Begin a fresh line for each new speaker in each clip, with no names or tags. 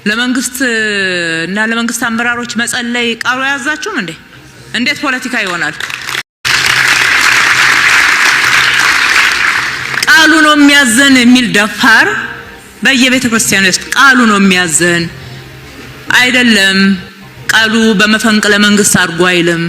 ለመንግስት እና ለመንግስት አመራሮች መጸለይ ቃሉ አያዛችሁም እንዴ? እንዴት ፖለቲካ ይሆናል? ቃሉ ነው የሚያዘን የሚል ደፋር በየቤተ ክርስቲያኑ ውስጥ ቃሉ ነው የሚያዘን አይደለም። ቃሉ በመፈንቅለ መንግስት አድርጎ አይልም።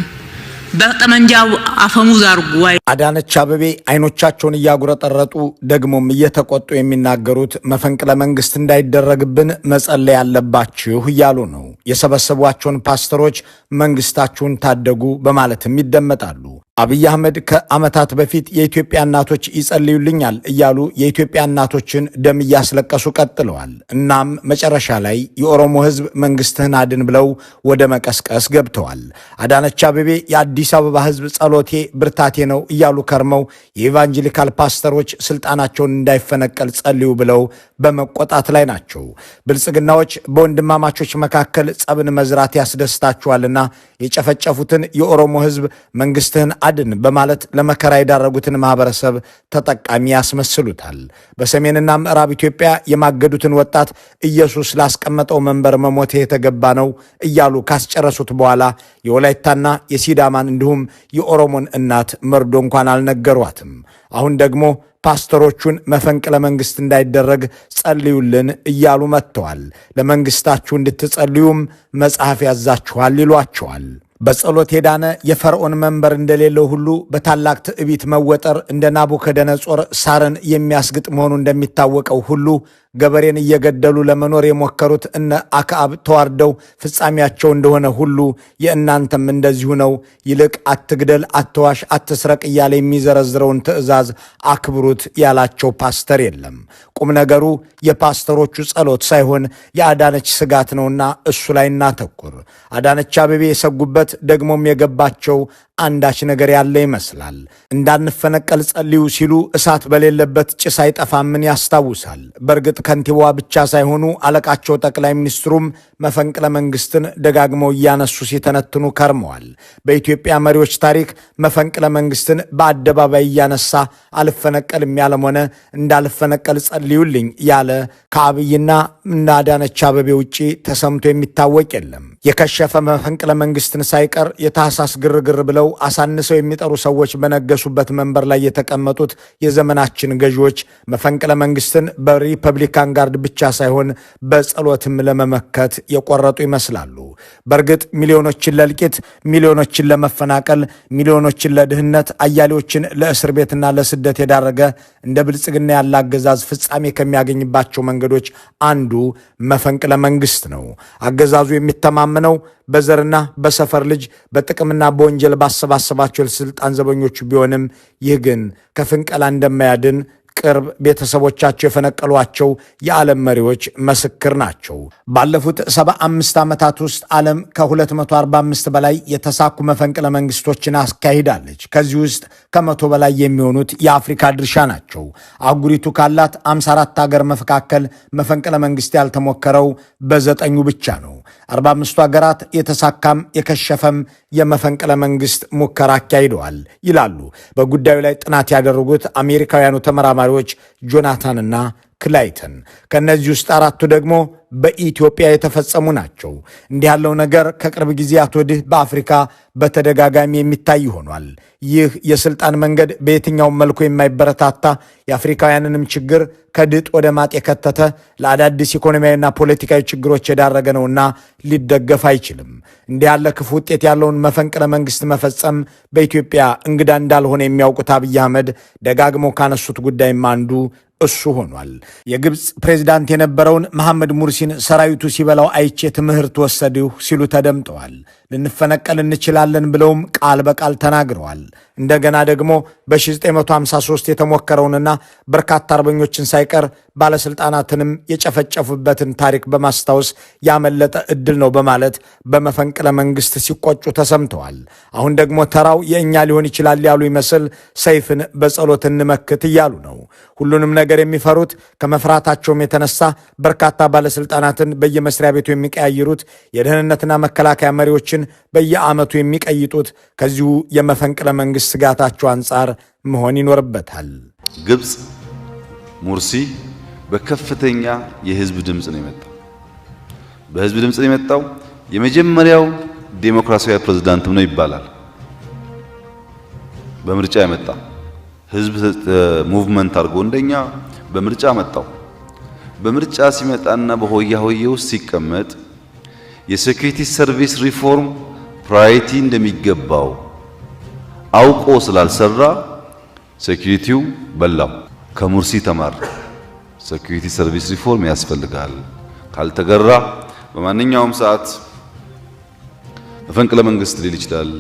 በጠመንጃው አፈሙዝ አድርጎ
አዳነች አቤቤ አይኖቻቸውን እያጉረጠረጡ ደግሞም እየተቆጡ የሚናገሩት መፈንቅለ መንግስት እንዳይደረግብን መጸለይ አለባችሁ እያሉ ነው። የሰበሰቧቸውን ፓስተሮች መንግስታችሁን ታደጉ በማለትም ይደመጣሉ። አብይ አህመድ ከዓመታት በፊት የኢትዮጵያ እናቶች ይጸልዩልኛል እያሉ የኢትዮጵያ እናቶችን ደም እያስለቀሱ ቀጥለዋል። እናም መጨረሻ ላይ የኦሮሞ ሕዝብ መንግስትህን አድን ብለው ወደ መቀስቀስ ገብተዋል። አዳነች አቤቤ የአዲስ አበባ ሕዝብ ጸሎቴ ብርታቴ ነው እያሉ ከርመው የኢቫንጀሊካል ፓስተሮች ስልጣናቸውን እንዳይፈነቀል ጸልዩ ብለው በመቆጣት ላይ ናቸው። ብልጽግናዎች በወንድማማቾች መካከል ጸብን መዝራት ያስደስታቸዋልና የጨፈጨፉትን የኦሮሞ ሕዝብ መንግስትህን አድን በማለት ለመከራ የዳረጉትን ማህበረሰብ ተጠቃሚ ያስመስሉታል። በሰሜንና ምዕራብ ኢትዮጵያ የማገዱትን ወጣት ኢየሱስ ላስቀመጠው መንበር መሞት የተገባ ነው እያሉ ካስጨረሱት በኋላ የወላይታና የሲዳማን እንዲሁም የኦሮሞን እናት መርዶ እንኳን አልነገሯትም። አሁን ደግሞ ፓስተሮቹን መፈንቅለ መንግስት እንዳይደረግ ጸልዩልን እያሉ መጥተዋል። ለመንግስታችሁ እንድትጸልዩም መጽሐፍ ያዛችኋል ይሏቸዋል። በጸሎት የዳነ የፈርዖን መንበር እንደሌለው ሁሉ በታላቅ ትዕቢት መወጠር እንደ ናቡከደነጾር ሳርን የሚያስግጥ መሆኑ እንደሚታወቀው ሁሉ ገበሬን እየገደሉ ለመኖር የሞከሩት እነ አክዓብ ተዋርደው ፍጻሜያቸው እንደሆነ ሁሉ የእናንተም እንደዚሁ ነው። ይልቅ አትግደል፣ አትዋሽ፣ አትስረቅ እያለ የሚዘረዝረውን ትእዛዝ አክብሩት ያላቸው ፓስተር የለም። ቁም ነገሩ የፓስተሮቹ ጸሎት ሳይሆን የአዳነች ስጋት ነውና እሱ ላይ እናተኩር። አዳነች አቤቤ የሰጉበት ደግሞም የገባቸው አንዳች ነገር ያለ ይመስላል። እንዳንፈነቀል ጸልዩ ሲሉ እሳት በሌለበት ጭስ አይጠፋምን ያስታውሳል። በእርግጥ ከንቲባዋ ብቻ ሳይሆኑ አለቃቸው ጠቅላይ ሚኒስትሩም መፈንቅለ መንግስትን ደጋግመው እያነሱ ሲተነትኑ ከርመዋል። በኢትዮጵያ መሪዎች ታሪክ መፈንቅለ መንግስትን በአደባባይ እያነሳ አልፈነቀልም ያለም ሆነ እንዳልፈነቀል ጸልዩልኝ ያለ ከአብይና እና አዳነች አቤቤ ውጪ ተሰምቶ የሚታወቅ የለም። የከሸፈ መፈንቅለ መንግስትን ሳይቀር የታህሳስ ግርግር ብለው አሳንሰው የሚጠሩ ሰዎች በነገሱበት መንበር ላይ የተቀመጡት የዘመናችን ገዢዎች መፈንቅለ መንግስትን በሪፐብሊካን ጋርድ ብቻ ሳይሆን በጸሎትም ለመመከት የቆረጡ ይመስላሉ። በእርግጥ ሚሊዮኖችን ለእልቂት፣ ሚሊዮኖችን ለመፈናቀል፣ ሚሊዮኖችን ለድህነት፣ አያሌዎችን ለእስር ቤትና ለስደት የዳረገ እንደ ብልጽግና ያለ አገዛዝ ፍጻሜ ከሚያገኝባቸው መንገዶች አንዱ መፈንቅለ መንግስት ነው። አገዛዙ የሚተማመነው በዘርና በሰፈር ልጅ በጥቅምና በወንጀል ባሰባሰባቸው የስልጣን ዘበኞቹ ቢሆንም ይህ ግን ከፍንቀላ እንደማያድን ቅርብ ቤተሰቦቻቸው የፈነቀሏቸው የዓለም መሪዎች ምስክር ናቸው። ባለፉት 75 ዓመታት ውስጥ ዓለም ከ245 በላይ የተሳኩ መፈንቅለ መንግስቶችን አስካሂዳለች። ከዚህ ውስጥ ከ100 በላይ የሚሆኑት የአፍሪካ ድርሻ ናቸው። አህጉሪቱ ካላት 54 ሀገር መካከል መፈንቅለ መንግስት ያልተሞከረው በዘጠኙ ብቻ ነው። 45ቱ ሀገራት የተሳካም የከሸፈም የመፈንቅለ መንግስት ሙከራ አካሂደዋል ይላሉ በጉዳዩ ላይ ጥናት ያደረጉት አሜሪካውያኑ ተመራማሪዎች ጆናታንና ክላይተን። ከእነዚህ ውስጥ አራቱ ደግሞ በኢትዮጵያ የተፈጸሙ ናቸው። እንዲህ ያለው ነገር ከቅርብ ጊዜያት ወዲህ በአፍሪካ በተደጋጋሚ የሚታይ ሆኗል። ይህ የስልጣን መንገድ በየትኛውም መልኩ የማይበረታታ የአፍሪካውያንንም ችግር ከድጥ ወደ ማጥ የከተተ ለአዳዲስ ኢኮኖሚያዊና ፖለቲካዊ ችግሮች የዳረገ ነውና ሊደገፍ አይችልም። እንዲህ ያለ ክፉ ውጤት ያለውን መፈንቅለ መንግስት መፈጸም በኢትዮጵያ እንግዳ እንዳልሆነ የሚያውቁት አብይ አህመድ ደጋግመው ካነሱት ጉዳይም አንዱ እሱ ሆኗል። የግብፅ ፕሬዚዳንት የነበረውን መሐመድ ሙርሲን ሰራዊቱ ሲበላው አይቼ ትምህርት ወሰድሁ ሲሉ ተደምጠዋል። ልንፈነቀል እንችላለን ብለውም ቃል በቃል ተናግረዋል። እንደገና ደግሞ በ1953 የተሞከረውንና በርካታ አርበኞችን ሳይቀር ባለስልጣናትንም የጨፈጨፉበትን ታሪክ በማስታወስ ያመለጠ እድል ነው በማለት በመፈንቅለ መንግስት ሲቆጩ ተሰምተዋል። አሁን ደግሞ ተራው የእኛ ሊሆን ይችላል ያሉ ይመስል ሰይፍን በጸሎት እንመክት እያሉ ነው። ሁሉንም ነገር የሚፈሩት ከመፍራታቸውም የተነሳ በርካታ ባለስልጣናትን በየመስሪያ ቤቱ የሚቀያይሩት፣ የደህንነትና መከላከያ መሪዎችን በየዓመቱ የሚቀይጡት ከዚሁ የመፈንቅለ መንግስት ስጋታቸው አንጻር መሆን ይኖርበታል።
ግብፅ ሙርሲ በከፍተኛ የህዝብ ድምፅ ነው የመጣው። በህዝብ ድምፅ ነው የመጣው። የመጀመሪያው ዴሞክራሲያዊ ፕሬዝዳንትም ነው ይባላል። በምርጫ የመጣ ህዝብ movement አድርጎ እንደኛ በምርጫ መጣው። በምርጫ ሲመጣና በሆያ ሆዬ ውስጥ ሲቀመጥ የ security service reform priority እንደሚገባው አውቆ ስላልሰራ security ው በላው። ከሙርሲ ተማር። Security service reform ያስፈልጋል። ካልተገራ በማንኛውም ሰዓት መፈንቅለ መንግስት ሊል ይችላል።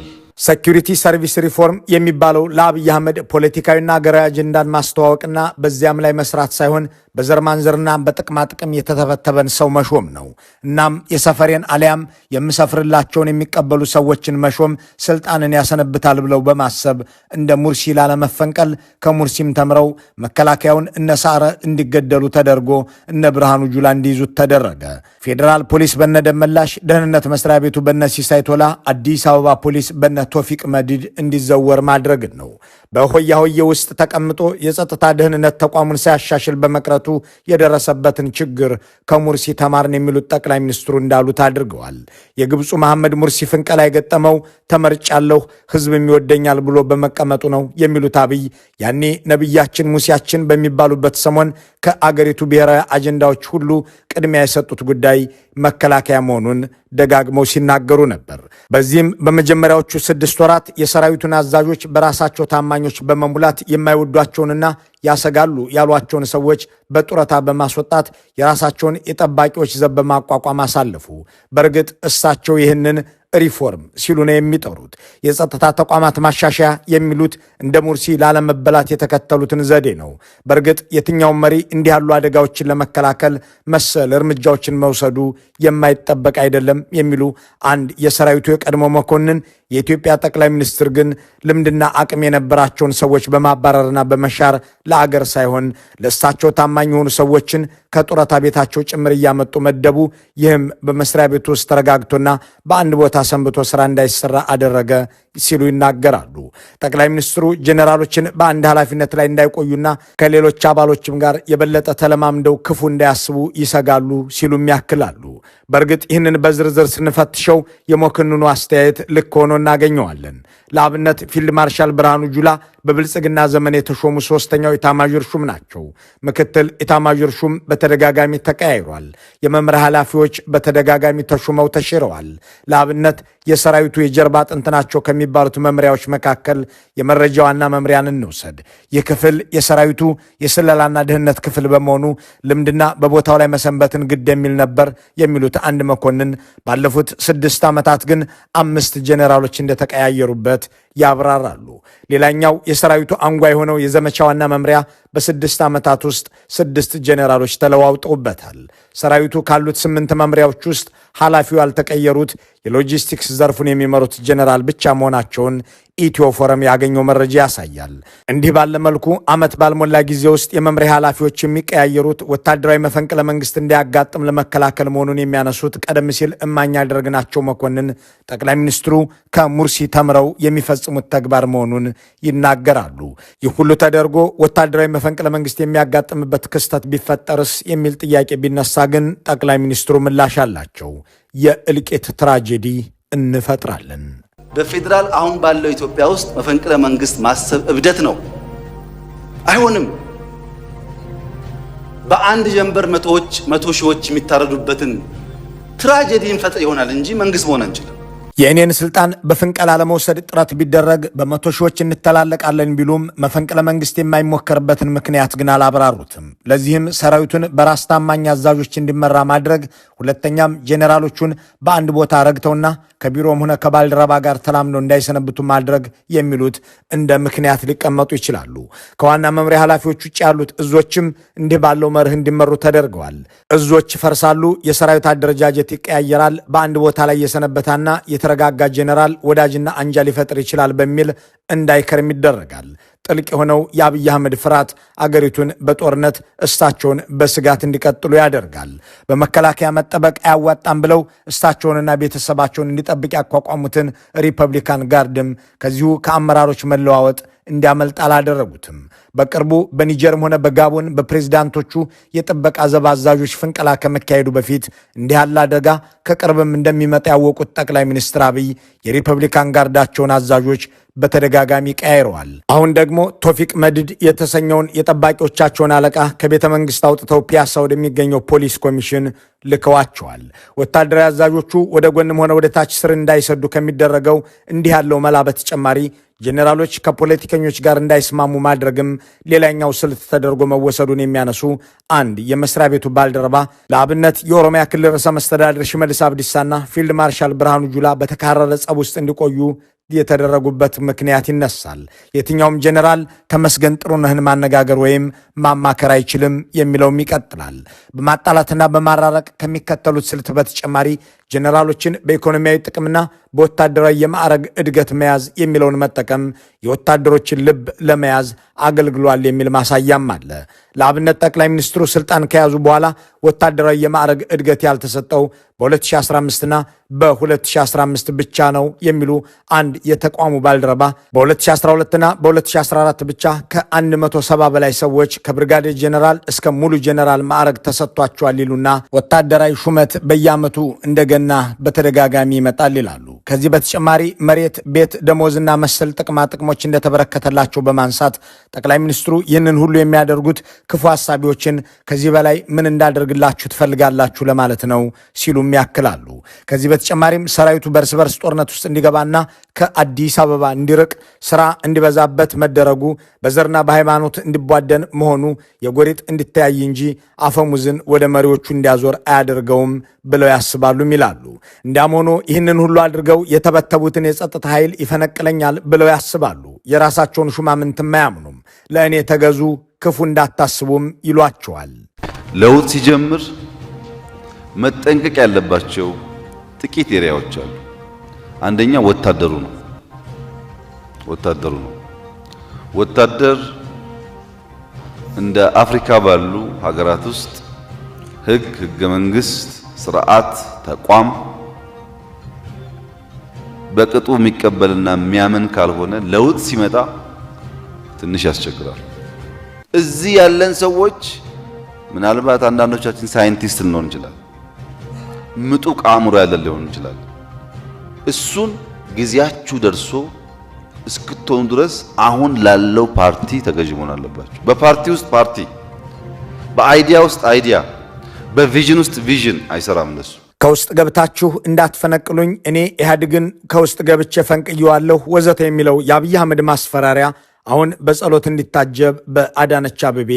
Security service reform የሚባለው ለአብይ አህመድ ፖለቲካዊና ሀገራዊ አጀንዳን ማስተዋወቅና በዚያም ላይ መስራት ሳይሆን በዘር ማንዘርና በጥቅማ ጥቅም የተተበተበን ሰው መሾም ነው። እናም የሰፈሬን አሊያም የምሰፍርላቸውን የሚቀበሉ ሰዎችን መሾም ስልጣንን ያሰነብታል ብለው በማሰብ እንደ ሙርሲ ላለመፈንቀል ከሙርሲም ተምረው መከላከያውን እነ ሳረ እንዲገደሉ ተደርጎ እነ ብርሃኑ ጁላ እንዲይዙት ተደረገ። ፌዴራል ፖሊስ በነ ደመላሽ፣ ደህንነት መስሪያ ቤቱ በነ ሲሳይ ቶላ፣ አዲስ አበባ ፖሊስ በነ ቶፊቅ መዲድ እንዲዘወር ማድረግን ነው። በሆያ ሆዬ ውስጥ ተቀምጦ የጸጥታ ደህንነት ተቋሙን ሳያሻሽል በመቅረቱ የደረሰበትን ችግር ከሙርሲ ተማርን የሚሉት ጠቅላይ ሚኒስትሩ እንዳሉት አድርገዋል። የግብፁ መሐመድ ሙርሲ ፍንቀላ የገጠመው ተመርጫለሁ፣ ህዝብም ይወደኛል ብሎ በመቀመጡ ነው የሚሉት አብይ ያኔ ነቢያችን ሙሴያችን በሚባሉበት ሰሞን ከአገሪቱ ብሔራዊ አጀንዳዎች ሁሉ ቅድሚያ የሰጡት ጉዳይ መከላከያ መሆኑን ደጋግመው ሲናገሩ ነበር። በዚህም በመጀመሪያዎቹ 6 ወራት የሰራዊቱን አዛዦች በራሳቸው ታማኞች በመሙላት የማይወዷቸውንና ያሰጋሉ ያሏቸውን ሰዎች በጡረታ በማስወጣት የራሳቸውን የጠባቂዎች ዘብ በማቋቋም አሳለፉ። በእርግጥ እሳቸው ይህንን ሪፎርም ሲሉ ነው የሚጠሩት። የጸጥታ ተቋማት ማሻሻያ የሚሉት እንደ ሙርሲ ላለመበላት የተከተሉትን ዘዴ ነው። በእርግጥ የትኛውም መሪ እንዲህ ያሉ አደጋዎችን ለመከላከል መሰል እርምጃዎችን መውሰዱ የማይጠበቅ አይደለም የሚሉ አንድ የሰራዊቱ የቀድሞ መኮንን፣ የኢትዮጵያ ጠቅላይ ሚኒስትር ግን ልምድና አቅም የነበራቸውን ሰዎች በማባረርና በመሻር ለአገር ሳይሆን ለእሳቸው ታማኝ የሆኑ ሰዎችን ከጡረታ ቤታቸው ጭምር እያመጡ መደቡ። ይህም በመስሪያ ቤቱ ውስጥ ተረጋግቶና በአንድ ቦታ ሰንብቶ ስራ እንዳይሰራ አደረገ ሲሉ ይናገራሉ። ጠቅላይ ሚኒስትሩ ጄኔራሎችን በአንድ ኃላፊነት ላይ እንዳይቆዩና ከሌሎች አባሎችም ጋር የበለጠ ተለማምደው ክፉ እንዳያስቡ ይሰጋሉ ሲሉም ያክላሉ። በእርግጥ ይህንን በዝርዝር ስንፈትሸው የመኮንኑ አስተያየት ልክ ሆኖ እናገኘዋለን። ለአብነት ፊልድ ማርሻል ብርሃኑ ጁላ በብልጽግና ዘመን የተሾሙ ሶስተኛው ኢታማዦር ሹም ናቸው። ምክትል ኢታማዦር ሹም በተደጋጋሚ ተቀያይሯል። የመምሪያ ኃላፊዎች በተደጋጋሚ ተሹመው ተሽረዋል። ለአብነት የሰራዊቱ የጀርባ አጥንት ናቸው ከሚባሉት መምሪያዎች መካከል የመረጃ ዋና መምሪያን እንውሰድ። ይህ ክፍል የሰራዊቱ የስለላና ደህንነት ክፍል በመሆኑ ልምድና በቦታው ላይ መሰንበትን ግድ የሚል ነበር የሚሉት አንድ መኮንን ባለፉት 6 ዓመታት ግን አምስት ጄኔራሎች እንደተቀያየሩበት ያብራራሉ። ሌላኛው የሰራዊቱ አንጓ የሆነው የዘመቻ ዋና መምሪያ በ6 ዓመታት ውስጥ ስድስት ጄኔራሎች ተለዋውጠውበታል። ሰራዊቱ ካሉት ስምንት መምሪያዎች ውስጥ ኃላፊው ያልተቀየሩት የሎጂስቲክስ ዘርፉን የሚመሩት ጄኔራል ብቻ መሆናቸውን ኢትዮ ፎረም ያገኘው መረጃ ያሳያል። እንዲህ ባለ መልኩ ዓመት ባልሞላ ጊዜ ውስጥ የመምሪያ ኃላፊዎች የሚቀያየሩት ወታደራዊ መፈንቅለ መንግስት እንዳያጋጥም ለመከላከል መሆኑን የሚያነሱት ቀደም ሲል እማኝ ያደረግናቸው መኮንን ጠቅላይ ሚኒስትሩ ከሙርሲ ተምረው የሚፈጽሙት ተግባር መሆኑን ይናገራሉ። ይህ ሁሉ ተደርጎ ወታደራዊ መፈንቅለ መንግስት የሚያጋጥምበት ክስተት ቢፈጠርስ የሚል ጥያቄ ቢነሳ ግን ጠቅላይ ሚኒስትሩ ምላሽ አላቸው። የእልቂት tragedy እንፈጥራለን።
በፌዴራል አሁን ባለው ኢትዮጵያ ውስጥ መፈንቅለ መንግስት ማሰብ እብደት ነው። አይሆንም። በአንድ ጀንበር መቶዎች መቶ ሺዎች የሚታረዱበትን tragedy እንፈጥር ይሆናል እንጂ መንግስት መሆን አንችልም።
የእኔን ስልጣን በፍንቀላ ለመውሰድ ጥረት ቢደረግ በመቶ ሺዎች እንተላለቃለን ቢሉም መፈንቅለ መንግስት የማይሞከርበትን ምክንያት ግን አላብራሩትም። ለዚህም ሰራዊቱን በራስ ታማኝ አዛዦች እንዲመራ ማድረግ፣ ሁለተኛም ጄኔራሎቹን በአንድ ቦታ ረግተውና ከቢሮም ሆነ ከባልደረባ ጋር ተላምደው እንዳይሰነብቱ ማድረግ የሚሉት እንደ ምክንያት ሊቀመጡ ይችላሉ። ከዋና መምሪያ ኃላፊዎች ውጭ ያሉት እዞችም እንዲህ ባለው መርህ እንዲመሩ ተደርገዋል። እዞች ይፈርሳሉ፣ የሰራዊት አደረጃጀት ይቀያየራል። በአንድ ቦታ ላይ የሰነበታና የተረጋጋ ጄኔራል ወዳጅና አንጃ ሊፈጥር ይችላል በሚል እንዳይከርም ይደረጋል። ጥልቅ የሆነው የአብይ አህመድ ፍርሃት አገሪቱን በጦርነት እሳቸውን በስጋት እንዲቀጥሉ ያደርጋል። በመከላከያ መጠበቅ አያዋጣም ብለው እሳቸውንና ቤተሰባቸውን እንዲጠብቅ ያቋቋሙትን Republican Guard ም ከዚሁ ከአመራሮች መለዋወጥ እንዲያመልጥ አላደረጉትም። በቅርቡ በኒጀርም ሆነ በጋቦን በፕሬዝዳንቶቹ የጥበቃ ዘብ አዛዦች ፍንቀላ ከመካሄዱ በፊት እንዲህ ያለ አደጋ ከቅርብም እንደሚመጣ ያወቁት ጠቅላይ ሚኒስትር አብይ የሪፐብሊካን ጋርዳቸውን አዛዦች በተደጋጋሚ ቀያይረዋል። አሁን ደግሞ ቶፊቅ መድድ የተሰኘውን የጠባቂዎቻቸውን አለቃ ከቤተ መንግስት አውጥተው ፒያሳ ወደሚገኘው ፖሊስ ኮሚሽን ልከዋቸዋል። ወታደራዊ አዛዦቹ ወደ ጎንም ሆነ ወደ ታች ስር እንዳይሰዱ ከሚደረገው እንዲህ ያለው መላ በተጨማሪ ጄኔራሎች ከፖለቲከኞች ጋር እንዳይስማሙ ማድረግም ሌላኛው ስልት ተደርጎ መወሰዱን የሚያነሱ አንድ የመስሪያ ቤቱ ባልደረባ ለአብነት የኦሮሚያ ክልል ርዕሰ መስተዳድር ሽመልስ አብዲሳና ፊልድ ማርሻል ብርሃኑ ጁላ በተካረረ ጸብ ውስጥ እንዲቆዩ የተደረጉበት ምክንያት ይነሳል። የትኛውም ጄኔራል ተመስገን ጥሩነህን ማነጋገር ወይም ማማከር አይችልም የሚለውም ይቀጥላል። በማጣላትና በማራረቅ ከሚከተሉት ስልት በተጨማሪ ጄኔራሎችን በኢኮኖሚያዊ ጥቅምና በወታደራዊ የማዕረግ እድገት መያዝ የሚለውን መጠቀም የወታደሮችን ልብ ለመያዝ አገልግሏል የሚል ማሳያም አለ። ለአብነት ጠቅላይ ሚኒስትሩ ስልጣን ከያዙ በኋላ ወታደራዊ የማዕረግ እድገት ያልተሰጠው በ2015ና በ2015 ብቻ ነው የሚሉ አንድ የተቋሙ ባልደረባ በ2012ና በ2014 ብቻ ከ170 በላይ ሰዎች ከብርጋዴር ጄኔራል እስከ ሙሉ ጄኔራል ማዕረግ ተሰጥቷቸዋል ይሉና ወታደራዊ ሹመት በየዓመቱ እንደገና በተደጋጋሚ ይመጣል ይላሉ። ከዚህ በተጨማሪ መሬት፣ ቤት፣ ደሞዝና መሰል ጥቅማ ጥቅሞች እንደተበረከተላቸው በማንሳት ጠቅላይ ሚኒስትሩ ይህንን ሁሉ የሚያደርጉት ክፉ ሀሳቢዎችን ከዚህ በላይ ምን እንዳደርግላችሁ ትፈልጋላችሁ ለማለት ነው ሲሉም ያክላሉ። ከዚህ በተጨማሪም ሰራዊቱ በእርስ በርስ ጦርነት ውስጥ እንዲገባና ከአዲስ አበባ እንዲርቅ ስራ እንዲበዛበት መደረጉ በዘርና በሃይማኖት እንዲቧደን መሆኑ የጎሪጥ እንዲተያይ እንጂ አፈሙዝን ወደ መሪዎቹ እንዲያዞር አያደርገውም ብለው ያስባሉም ይላሉ። እንዲያም ሆኖ ይህንን ሁሉ አድርገው የተበተቡትን የጸጥታ ኃይል ይፈነቅለኛል ብለው ያስባሉ። የራሳቸውን ሹማምንትም አያምኑም። ለእኔ ተገዙ፣ ክፉ እንዳታስቡም ይሏቸዋል።
ለውጥ ሲጀምር መጠንቀቅ ያለባቸው ጥቂት area ዎች አሉ። አንደኛ ወታደሩ ነው። ወታደሩ ነው። ወታደር እንደ አፍሪካ ባሉ ሀገራት ውስጥ ሕግ፣ ሕገ መንግስት፣ ስርዓት፣ ተቋም በቅጡ የሚቀበልና የሚያምን ካልሆነ ለውጥ ሲመጣ ትንሽ ያስቸግራል። እዚህ ያለን ሰዎች ምናልባት አንዳንዶቻችን ሳይንቲስት ልንሆን እንችላል። ምጡቅ አእምሮ ያለን ሊሆን እንችላል። እሱን ጊዜያችሁ ደርሶ እስክትሆኑ ድረስ አሁን ላለው ፓርቲ ተገዥ መሆን አለባችሁ። በፓርቲ ውስጥ ፓርቲ፣ በ idea ውስጥ idea፣ በ vision ውስጥ vision አይሰራም እንደሱ።
ከውስጥ ገብታችሁ እንዳትፈነቅሉኝ እኔ ኢህአዴግን ከውስጥ ገብቼ ፈንቅየዋለሁ ወዘተ የሚለው የአብይ አህመድ ማስፈራሪያ አሁን በጸሎት እንዲታጀብ በአዳነች አቤቤ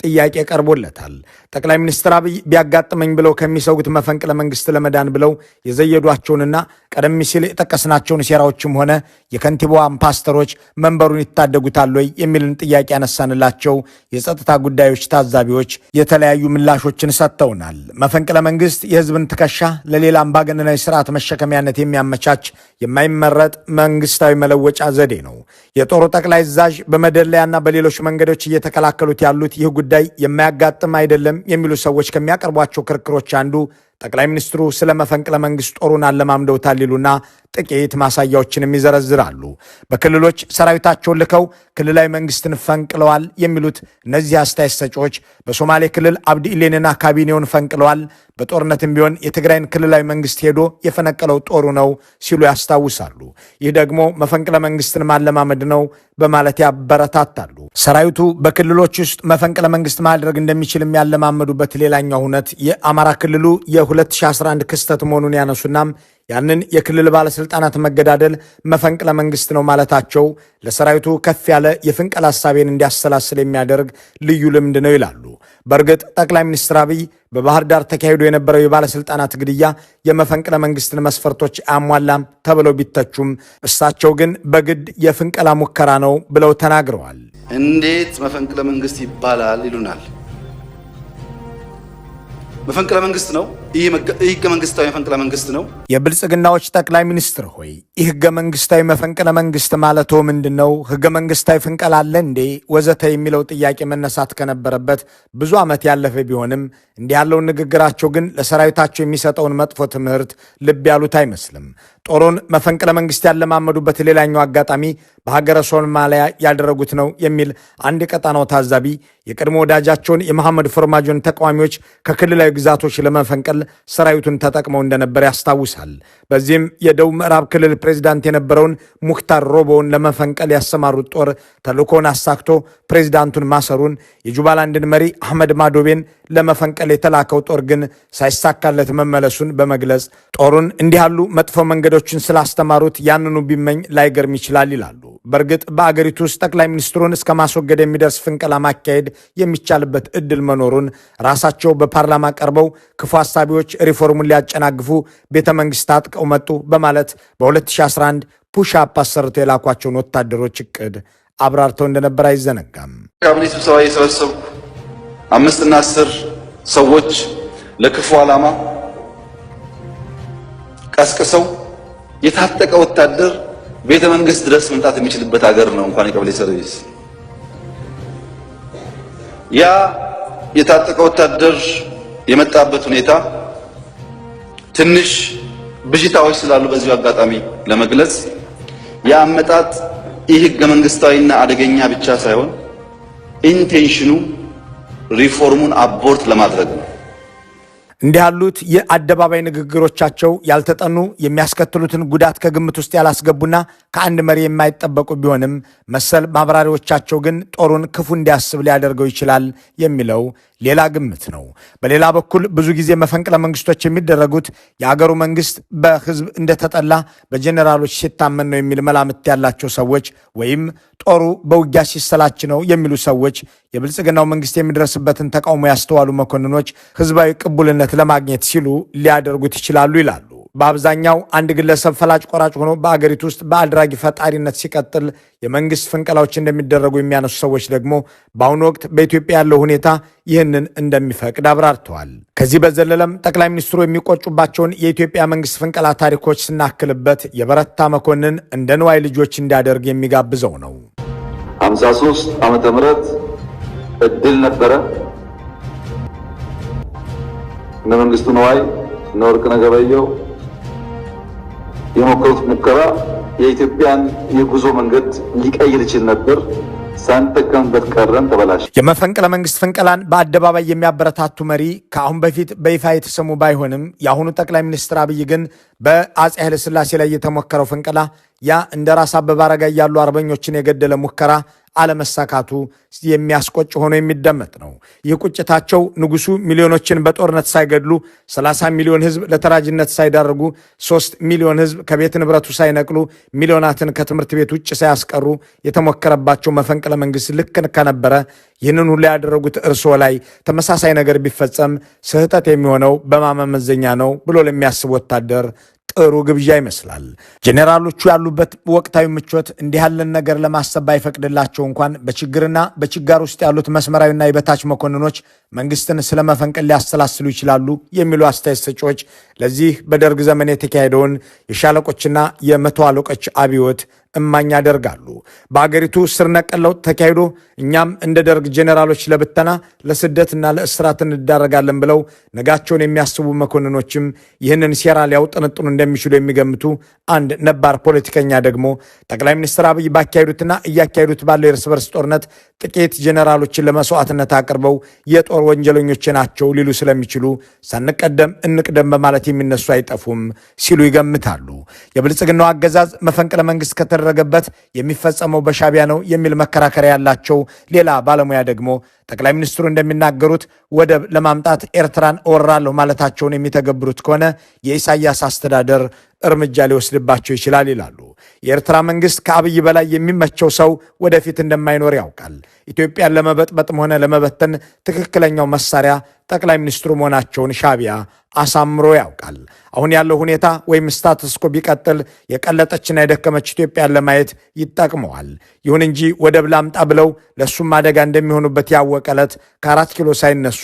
ጥያቄ ቀርቦለታል። ጠቅላይ ሚኒስትር አብይ ቢያጋጥመኝ ብለው ከሚሰጉት መፈንቅለ መንግስት ለመዳን ብለው የዘየዷቸውንና ቀደም ሲል የጠቀስናቸውን ሴራዎችም ሆነ የከንቲባዋን ፓስተሮች መንበሩን ይታደጉታል ወይ የሚልን ጥያቄ ያነሳንላቸው የጸጥታ ጉዳዮች ታዛቢዎች የተለያዩ ምላሾችን ሰጥተውናል። መፈንቅለ መንግስት የህዝብን ትከሻ ለሌላ አምባገነናዊ ስርዓት መሸከሚያነት የሚያመቻች የማይመረጥ መንግስታዊ መለወጫ ዘዴ ነው። የጦሩ ጠቅላይ አዛዥ በመደለያና በሌሎች መንገዶች እየተከላከሉት ያሉት ይህ ጉዳይ የማያጋጥም አይደለም የሚሉ ሰዎች ከሚያቀርቧቸው ክርክሮች አንዱ ጠቅላይ ሚኒስትሩ ስለ መፈንቅለ መንግስት ጦሩን አለማምደውታል ይሉና ጥቂት ማሳያዎችንም ይዘረዝራሉ። በክልሎች ሰራዊታቸውን ልከው ክልላዊ መንግስትን ፈንቅለዋል የሚሉት እነዚህ አስተያየት ሰጪዎች በሶማሌ ክልል አብዲ ኢሌንና ካቢኔውን ፈንቅለዋል፣ በጦርነትም ቢሆን የትግራይን ክልላዊ መንግስት ሄዶ የፈነቀለው ጦሩ ነው ሲሉ ያስታውሳሉ። ይህ ደግሞ መፈንቅለ መንግስትን ማለማመድ ነው በማለት ያበረታታሉ። ሰራዊቱ በክልሎች ውስጥ መፈንቅለ መንግስት ማድረግ እንደሚችል የሚያለማመዱበት ሌላኛው እውነት የአማራ ክልሉ የ2011 ክስተት መሆኑን ያነሱናም ያንን የክልል ባለስልጣናት መገዳደል መፈንቅለ መንግስት ነው ማለታቸው ለሰራዊቱ ከፍ ያለ የፍንቀላ ሀሳቤን እንዲያሰላስል የሚያደርግ ልዩ ልምድ ነው ይላሉ። በእርግጥ ጠቅላይ ሚኒስትር አብይ በባህር ዳር ተካሂዶ የነበረው የባለስልጣናት ግድያ የመፈንቅለ መንግስትን መስፈርቶች አያሟላም ተብለው ቢተቹም እሳቸው ግን በግድ የፍንቀላ ሙከራ ነው ብለው ተናግረዋል።
እንዴት መፈንቅለ መንግስት ይባላል ይሉናል። መፈንቅለ መንግስት ነው ይህ ህገ መንግስታዊ መፈንቅለ መንግስት ነው።
የብልጽግናዎች ጠቅላይ ሚኒስትር ሆይ፣ ይህ ህገ መንግስታዊ መፈንቅለ መንግስት ማለቶ ምንድን ነው? ህገ መንግስታዊ ፍንቀላ አለ እንዴ? ወዘተ የሚለው ጥያቄ መነሳት ከነበረበት ብዙ ዓመት ያለፈ ቢሆንም እንዲህ ያለውን ንግግራቸው ግን ለሰራዊታቸው የሚሰጠውን መጥፎ ትምህርት ልብ ያሉት አይመስልም። ጦሩን መፈንቅለ መንግስት ያለማመዱበት ሌላኛው አጋጣሚ በሀገረ ሶማሊያ ያደረጉት ነው የሚል አንድ የቀጣናው ታዛቢ የቀድሞ ወዳጃቸውን የመሐመድ ፎርማጆን ተቃዋሚዎች ከክልላዊ ግዛቶች ለመፈንቀል ሰራዊቱን ተጠቅመው እንደነበር ያስታውሳል። በዚህም የደቡብ ምዕራብ ክልል ፕሬዚዳንት የነበረውን ሙክታር ሮቦውን ለመፈንቀል ያሰማሩት ጦር ተልእኮውን አሳክቶ ፕሬዚዳንቱን ማሰሩን፣ የጁባላንድን መሪ አህመድ ማዶቤን ለመፈንቀል የተላከው ጦር ግን ሳይሳካለት መመለሱን በመግለጽ ጦሩን እንዲህ ያሉ መጥፎ መንገዶችን ስላስተማሩት ያንኑ ቢመኝ ላይገርም ይችላል ይላሉ። በእርግጥ በአገሪቱ ውስጥ ጠቅላይ ሚኒስትሩን እስከ ማስወገድ የሚደርስ ፍንቀላ ማካሄድ የሚቻልበት እድል መኖሩን ራሳቸው በፓርላማ ቀርበው ክፉ አሳቢዎች ሪፎርሙን ሊያጨናግፉ ቤተ መንግስት ታጥቀው መጡ በማለት በ2011 push up አሰርተው የላኳቸውን ወታደሮች እቅድ አብራርተው እንደነበር አይዘነጋም።
ካቢኔ ስብሰባ እየሰበሰብኩ 5 እና 10 ሰዎች ለክፉ ዓላማ ቀስቅሰው የታጠቀ ወታደር ቤተ መንግስት ድረስ መምጣት የሚችልበት ሀገር ነው፣ እንኳን የቀበሌ service። ያ የታጠቀ ወታደር የመጣበት ሁኔታ ትንሽ ብዥታዎች ስላሉ በዚሁ አጋጣሚ ለመግለጽ፣ የአመጣጥ ይህ ህገ መንግስታዊና አደገኛ ብቻ ሳይሆን intention ኑ ሪፎርሙን abort ለማድረግ ነው።
እንዲህ ያሉት የአደባባይ ንግግሮቻቸው ያልተጠኑ፣ የሚያስከትሉትን ጉዳት ከግምት ውስጥ ያላስገቡና ከአንድ መሪ የማይጠበቁ ቢሆንም መሰል ማብራሪያዎቻቸው ግን ጦሩን ክፉ እንዲያስብ ሊያደርገው ይችላል የሚለው ሌላ ግምት ነው። በሌላ በኩል ብዙ ጊዜ መፈንቅለ መንግስቶች የሚደረጉት የአገሩ መንግስት በህዝብ እንደተጠላ በጀኔራሎች ሲታመን ነው የሚል መላምት ያላቸው ሰዎች ወይም ጦሩ በውጊያ ሲሰላች ነው የሚሉ ሰዎች የብልጽግናው መንግስት የሚደርስበትን ተቃውሞ ያስተዋሉ መኮንኖች ህዝባዊ ቅቡልነት ለማግኘት ሲሉ ሊያደርጉት ይችላሉ ይላሉ። በአብዛኛው አንድ ግለሰብ ፈላጭ ቆራጭ ሆኖ በአገሪቱ ውስጥ በአድራጊ ፈጣሪነት ሲቀጥል የመንግስት ፍንቀላዎች እንደሚደረጉ የሚያነሱ ሰዎች ደግሞ በአሁኑ ወቅት በኢትዮጵያ ያለው ሁኔታ ይህንን እንደሚፈቅድ አብራርተዋል። ከዚህ በዘለለም ጠቅላይ ሚኒስትሩ የሚቆጩባቸውን የኢትዮጵያ መንግስት ፍንቀላ ታሪኮች ስናክልበት የበረታ መኮንን እንደ ንዋይ ልጆች እንዲያደርግ የሚጋብዘው ነው።
53 ዓመተ ምህረት እድል ነበረ። እነ መንግስቱ ንዋይ፣ እነ ወርቅነህ ገበየሁ የሞከሩት ሙከራ የኢትዮጵያን የጉዞ መንገድ ሊቀይር ይችል ነበር። ሳንጠቀምበት ቀረን፣ ተበላሸ።
የመፈንቅለ መንግስት ፍንቀላን በአደባባይ የሚያበረታቱ መሪ ከአሁን በፊት በይፋ የተሰሙ ባይሆንም የአሁኑ ጠቅላይ ሚኒስትር አብይ ግን በአፄ ኃይለሥላሴ ላይ የተሞከረው ፍንቀላ፣ ያ እንደ ራስ አበበ አረጋይ ያሉ አርበኞችን የገደለ ሙከራ አለመሳካቱ የሚያስቆጭ ሆኖ የሚደመጥ ነው። ይህ ቁጭታቸው ንጉሱ ሚሊዮኖችን በጦርነት ሳይገድሉ፣ 30 ሚሊዮን ሕዝብ ለተራጅነት ሳይዳርጉ፣ 3 ሚሊዮን ሕዝብ ከቤት ንብረቱ ሳይነቅሉ፣ ሚሊዮናትን ከትምህርት ቤት ውጭ ሳያስቀሩ የተሞከረባቸው መፈንቅለ መንግስት ልክ ከነበረ ይህንን ሁሉ ያደረጉት እርስዎ ላይ ተመሳሳይ ነገር ቢፈጸም ስህተት የሚሆነው በማመመዘኛ ነው ብሎ ለሚያስብ ወታደር ጥሩ ግብዣ ይመስላል። ጄኔራሎቹ ያሉበት ወቅታዊ ምቾት እንዲህ ያለን ነገር ለማሰብ ባይፈቅድላቸው እንኳን በችግርና በችጋር ውስጥ ያሉት መስመራዊና የበታች መኮንኖች መንግስትን ስለ መፈንቅል ሊያሰላስሉ ይችላሉ የሚሉ አስተያየት ሰጪዎች ለዚህ በደርግ ዘመን የተካሄደውን የሻለቆችና የመቶ አለቆች አብዮት እማኝ ያደርጋሉ። በአገሪቱ ስር ነቀል ለውጥ ተካሂዶ እኛም እንደ ደርግ ጄኔራሎች ለብተና፣ ለስደትና ለእስራት እንዳረጋለን ብለው ነጋቸውን የሚያስቡ መኮንኖችም ይህንን ሴራ ሊያውጠነጥኑ እንደሚችሉ የሚገምቱ አንድ ነባር ፖለቲከኛ ደግሞ ጠቅላይ ሚኒስትር አብይ ባካሄዱትና እያካሄዱት ባለው የእርስ በርስ ጦርነት ጥቂት ጄኔራሎችን ለመስዋዕትነት አቅርበው የጦር ወንጀለኞች ናቸው ሊሉ ስለሚችሉ ሳንቀደም እንቅደም በማለት የሚነሱ አይጠፉም ሲሉ ይገምታሉ። የብልጽግናው አገዛዝ መፈንቅለ መንግስት ከተደረገበት የሚፈጸመው በሻቢያ ነው የሚል መከራከሪያ ያላቸው ሌላ ባለሙያ ደግሞ ጠቅላይ ሚኒስትሩ እንደሚናገሩት ወደብ ለማምጣት ኤርትራን እወራለሁ ማለታቸውን የሚተገብሩት ከሆነ የኢሳያስ አስተዳደር እርምጃ ሊወስድባቸው ይችላል ይላሉ። የኤርትራ መንግስት ከአብይ በላይ የሚመቸው ሰው ወደፊት እንደማይኖር ያውቃል። ኢትዮጵያን ለመበጥበጥም ሆነ ለመበተን ትክክለኛው መሳሪያ ጠቅላይ ሚኒስትሩ መሆናቸውን ሻዕቢያ አሳምሮ ያውቃል። አሁን ያለው ሁኔታ ወይም status quo ቢቀጥል የቀለጠችና የደከመች ኢትዮጵያን ለማየት ይጠቅመዋል። ይሁን እንጂ ወደብ ላምጣ ብለው ለእሱም አደጋ እንደሚሆኑበት ያወቀ ዕለት ከ4 ኪሎ ሳይነሱ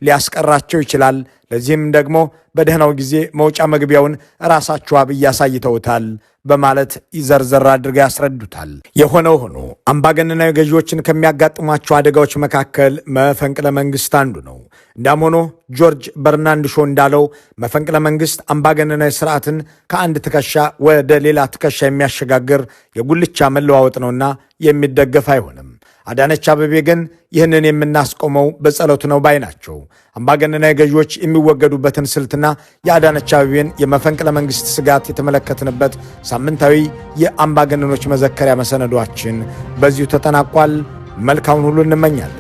ሊያስቀራቸው ይችላል። ለዚህም ደግሞ በደህናው ጊዜ መውጫ መግቢያውን ራሳቸው አብይ አሳይተውታል በማለት ዘርዘር አድርገው ያስረዱታል። የሆነው ሆኖ አምባገነናዊ ገዢዎችን ከሚያጋጥሟቸው አደጋዎች መካከል መፈንቅለ መንግስት አንዱ ነው። እንዲያም ሆኖ ጆርጅ በርናርድ ሾ እንዳለው መፈንቅለ መንግስት አምባገነናዊ ስርዓትን ከአንድ ትከሻ ወደ ሌላ ትከሻ የሚያሸጋግር የጉልቻ መለዋወጥ ነውና የሚደገፍ አይሆንም። አዳነች አቤቤ ግን ይህንን የምናስቆመው በጸሎት ነው ባይ ናቸው። አምባገነናዊ ገዢዎች የሚወገዱበትን ስልትና የአዳነች አቤቤን የመፈንቅለ መንግስት ስጋት የተመለከትንበት ሳምንታዊ የአምባገነኖች መዘከሪያ መሰናዷችን በዚሁ ተጠናቋል። መልካሙን ሁሉ እንመኛለን።